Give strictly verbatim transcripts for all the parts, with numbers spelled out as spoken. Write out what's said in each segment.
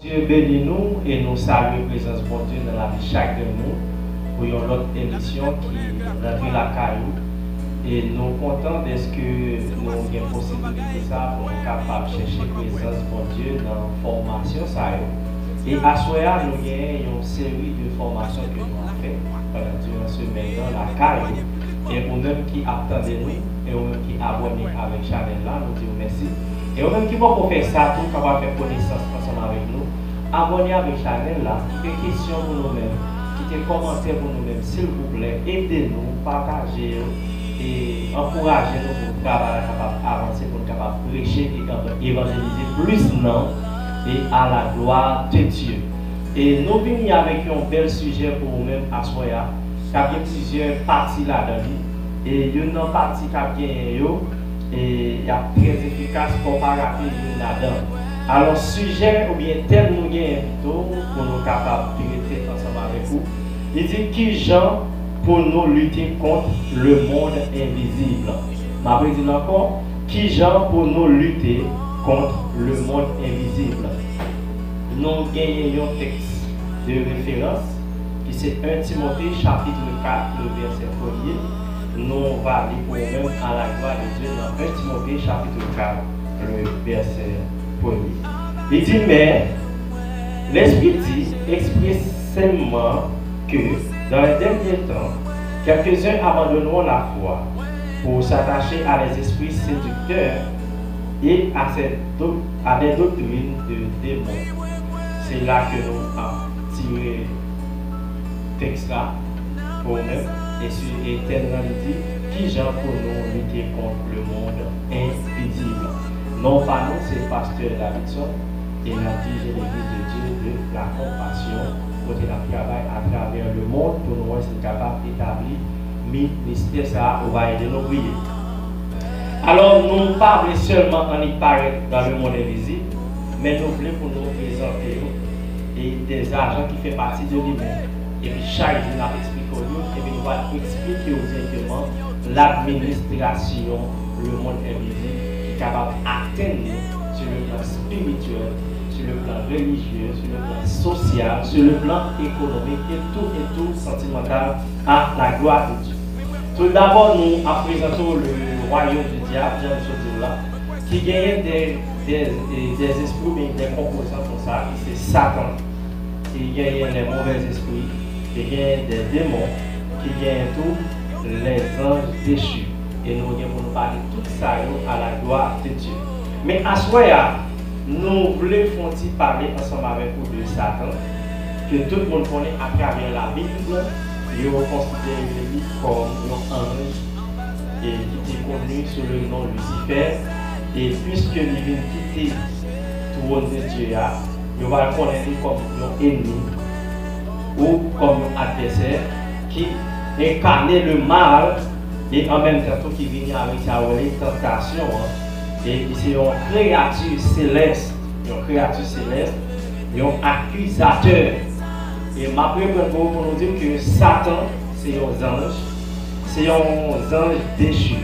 Bondye beni nou e nou salye prezans Bondye nan lavi chak grenn moun pou yon lòt emisyon ki rantre lakay ou. E nou kontan dèske nou gen posibilite sa pou nou kapab chèche prezans Bondye nan fòmasyon sa yo. E aswè a, nou genyen yon seri de fòmasyon ke nou ap fè pandan diran semèn nan lakay ou. E ou menm ki ap tande nou, e ou menm ki abòne avèk chanèl la, nou di w mèsi. E ou menm ki poko fè sa tou, kapab fè konesans ansanm avèk nou. Abòne avèk chanèl la, kite kesyon pou nou menm, kite kòmantè pou nou menm, silvouplè, ede nou, pataje yo, e ankouraje nou pou travay la kapab avanse, pou nou kapab preche e evanjelize plis nanm, e à la gloire de Dieu. E nou vini avèk yon bèl sijè pou ou menm aswè a, k ap gen plizyè pati ladan li. E youn nan pati k ap genyen yo, e y ap trè efikas, fò w pa rate youn ladan. Alò, sijè oubyen tèm nou genyen pito pou nou kapab trete ansanm avèk ou, li di, kijan pou nou lite kont lemonn envizib? M ap redi l ankò, kijan pou nou lite kont lemonn envizib? Nou genyen yon tèks de referans ki se en Timote chapit kat, le vèsè premye. Nou va li pou ou menm à la gloire de Dieu nan en Timote chapit kat, le vèsè premye. Li di, men, Lespri di ekspreseman ke, dans les derniers temps, quelques-uns abandonneront la foi pour s'attacher à des esprits séducteurs et à, ces doc- à des doctrines de démons. Se la ke nou ap tire tèks la pou ou menm. E si e tèm nan li di, kijan pou nou lite kont lemonn envizib? Non pa nou, se pastè Davidson, e n ap dirije Legliz de Dye de la Konpasyon, kote n ap travay atravè lemonn pou nou wè si n kapab etabli ministè sa a. Ou va ede nou priye. Alò, nou pa vle sèlman annik parèt dans le monde invisible, men nou vle pou nou prezante yo e dè ajan ki fè pati de li menm. Epi chak jou n ap eksplike w yo, epi nou va eksplike w dirèkteman ladministrasyon lemonn envizib ki kapab atenn nou sur le plan spirituel, sur le plan religieux, sur le plan social, sur le plan économique et tout et tout sentimental à la gloire de Dieu. Tout d'abord, nou ap prezante w le royaume du diable, jan nou sot di w la, ki genyen de, de, de, de espri, men de konpozan konsa, ki se Satan, ki genyen les mauvais esprits, ki genyen de demon, ki genyen tou les anges déchus. E nou gen pou nou pale tout sa yo à la gloire de Dieu. Men aswè a, nou vle fè yon ti pale ansanm avèk ou de Satan, ke tout moun konnen atravè Labib, yo konsidere li kòm yon anj e ki te koni sou le non Lisifè, e piske li vin kite twòn de Dye a, yo va konnen li kòm yon enmi ou kòm yon advèsè ki enkane le mal e an menm tan tou ki vini avèk sa yo rele tantasyon an. E li se yon kreyati selès, yon kreyati selès, yon akizatè. E m ap reprann pou, pou nou di ke Satan se yon zanj, se yon zanj dechi,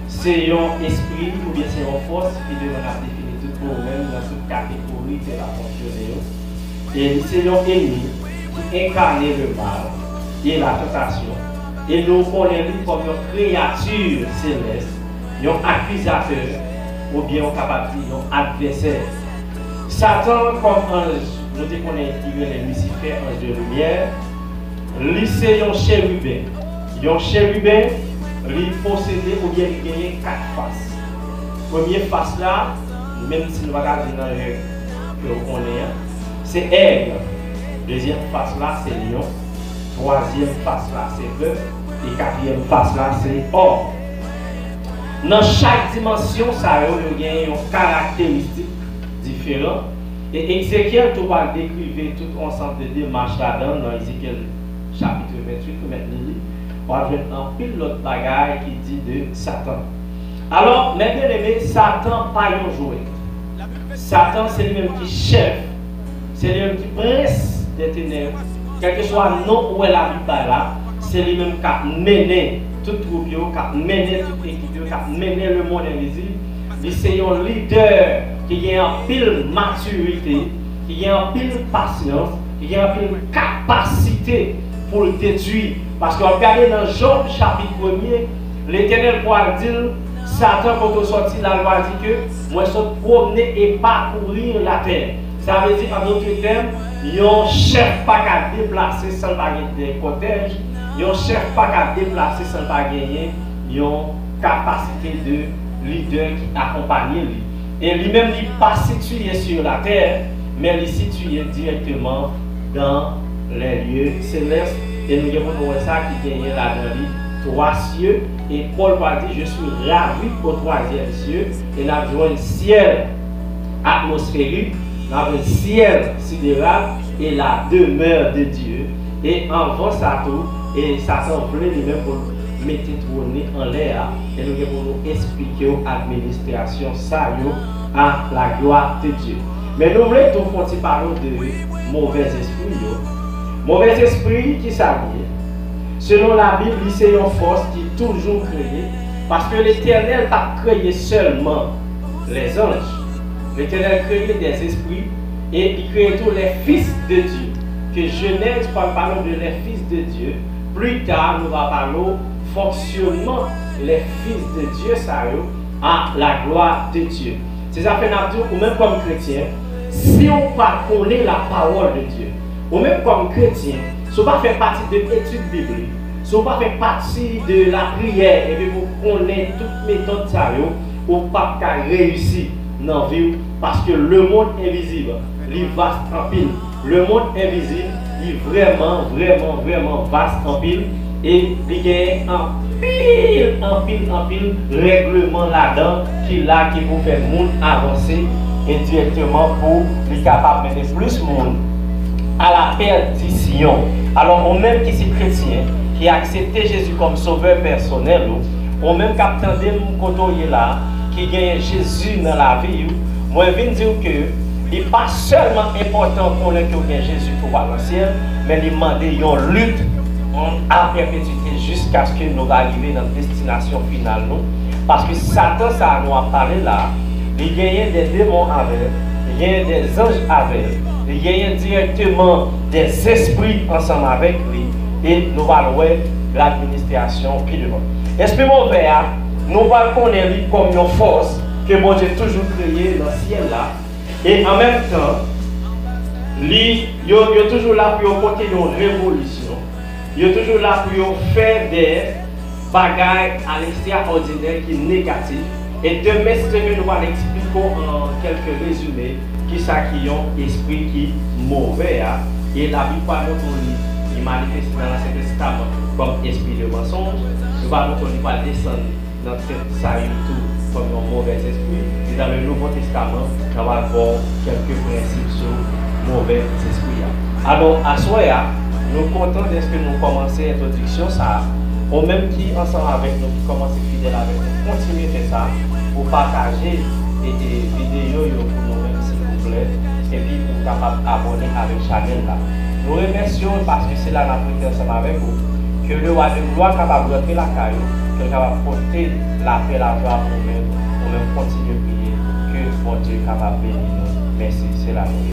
se yon espri oubyen se yon fòs ki devan n ap defini tout pwoblèm nan tout kategori ke l ap fonksyone yo. E li se yon enmi ki enkane le mal e la tantasyon, e nou konnen li kòm yon kreyati selès, yon akizatè, oubyen ou kapab di yon advèsè. Satan kòm anj, nou te konnen ki rele Lisifè, anj de limyè, li se yon cheriben. Yon cheriben, li posede oubyen li genyen kat fas. Premye fas la, menm si nou pa ka di nan règ ke w konnen an, se èg. Dezyèm fas la, se lyon. Twazyèm fas la, se bèf. E katriyèm fas la, se òm. Nan chak dimansyon sa yo, yo genyen yon karakteristik diferan. E Ezekyèl tou pral dekrive tout ansanm de demach ladan nan Ezekyèl chapit venntuit, ou mèt li li, w ap jwenn anpil lòt bagay ki di de Satan. Alò, mè byeneme, Satan pa yon jwèt. Satan se li menm ki chèf, se li menm ki prens dè tenèb. Kèlkeswa non ou wè Labib bay la, se li menm k ap mennen tout twoup yo, k ap mennen tout ekip yo, k ap mennen lemonn envizib. Li se yon lidè ki gen anpil matirite, ki gen anpil pasyans, ki gen anpil kapasite pou l detwi. Paske w ap gade nan Jòb chapit premye, Letènèl pral di l, Satan, kote w sòti la, l pral di ke mwen sot pwomne e pakouri latè. Sa vle di, an dòt tèm, yon chèf pa ka deplase san l pa gen de kòtèj, yon chèf pa ka deplase san l pa genyen yon kapasite de lidè ki akonpaye li. E li menm, li pa sitiye sou latè, men li sitiye dirèkteman dans les lieux célestes. E nou gen pou nou wè sa ki genyen ladan li twa sye. E Pòl pral di, Je suis ravi au troisième ciel. E n ap jwenn syèl atmosferik, n ap jwenn syèl sideral, e la demeure de Dieu. E anvan sa tou, e Satan vle li menm pou l mete twòn li anlè a, e nou gen pou nou esplike w administrasyon sa yo à la gloire de Dieu. Men nou vle tou fè yon ti pale w de movèzespri yo. Movèzespri, ki sa l ye? Selon Labib, li se yon fòs ki toujou kreye, paske Letènèl pa t kreye sèlman lèzanj. Letènèl kreye dèzespri e li kreye tou les fils de Dieu. Ke Jenèz pral pale de les fils de Dieu. Pli ta, nou va pale w fonksyònman les fils de Dieu sa yo à la gloire de Dieu. Se sa fè n ap di w, ou menm kòm kretyen, si w pa konnen la parole de Dieu, ou menm kòm kretyen, si w pa fè pati de etid biblik, si w pa fè pati de lapriyè, epi pou konnen tout metòd sa yo, ou p ap ka reyisi nan vi w, paske lemonn envizib, li vas anpil. Lemonn envizib, li vrèman, vrèman, vrèman vas anpil, e li genyen anpil, anpil, anpil règleman ladan ki la, ki pou fè moun avanse endirèkteman pou li kapab mennen plis moun à la perdition. Alò, ou menm ki se kretyen, ki aksepte Jezi kòm sovè pèsonèl ou, ou menm k ap tande m kote w ye la, ki genyen Jezi nan lavi w, mwen vin di w ke li pa sèlman enpòtan konnen ke w gen Jezi pou w al nan syèl, men li mande yon lit, yon a pèpetite jiskaske nou va rive nan destinasyon final nou. Paske Satan sa a nou ap pale la, li genyen de demon avè l, li genyen de zanj avè l, li genyen dirèkteman de zespri ansanm avèk li, e nou va l wè ladministrasyon pi devan. Espri movè a, nou va l konnen li kòm yon fòs ke Bondye toujou kreye nan syèl la, e an menm tan, li, yo, yo toujou la pou yo pote yon revolisyon, yo toujou la pou yo fè de bagay alekstraòdinè ki negatif. E demen, si Dye vle, nou pral eksplike w an kèlke rezime kisa ki yon espri ki movè a. E Labib pral montre w li, li manifeste nan Ansyen Testaman kòm espri de mansonj. Nou pral montre w li pral desann nan tèt sa yo tou kòm yon movèzespri. E dans le Nouveau Testament, n ap al ba w kèlke prensip sou movèzespri a. Alò, aswè a, nou kontan dèske nou kòmanse entwodiksyon sa a. Ou menm ki ansanm avèk nou, ki kòmanse fidèl avèk nou, kontinye fè sa pou pataje e, e videyo yo pou nou menm, silvouplè, epi pou w kapab abòne avèk chanèl la. Nou remèsye w paske se la n ap rete ansanm avèk ou. Ke le wa de glwa kapab rantre lakay ou, ke l kapab pote lapè, lajwa pou ou menm, ou menm kontinye priye, ke Bondye kapab beni nou. Mèsi, se la nou ye.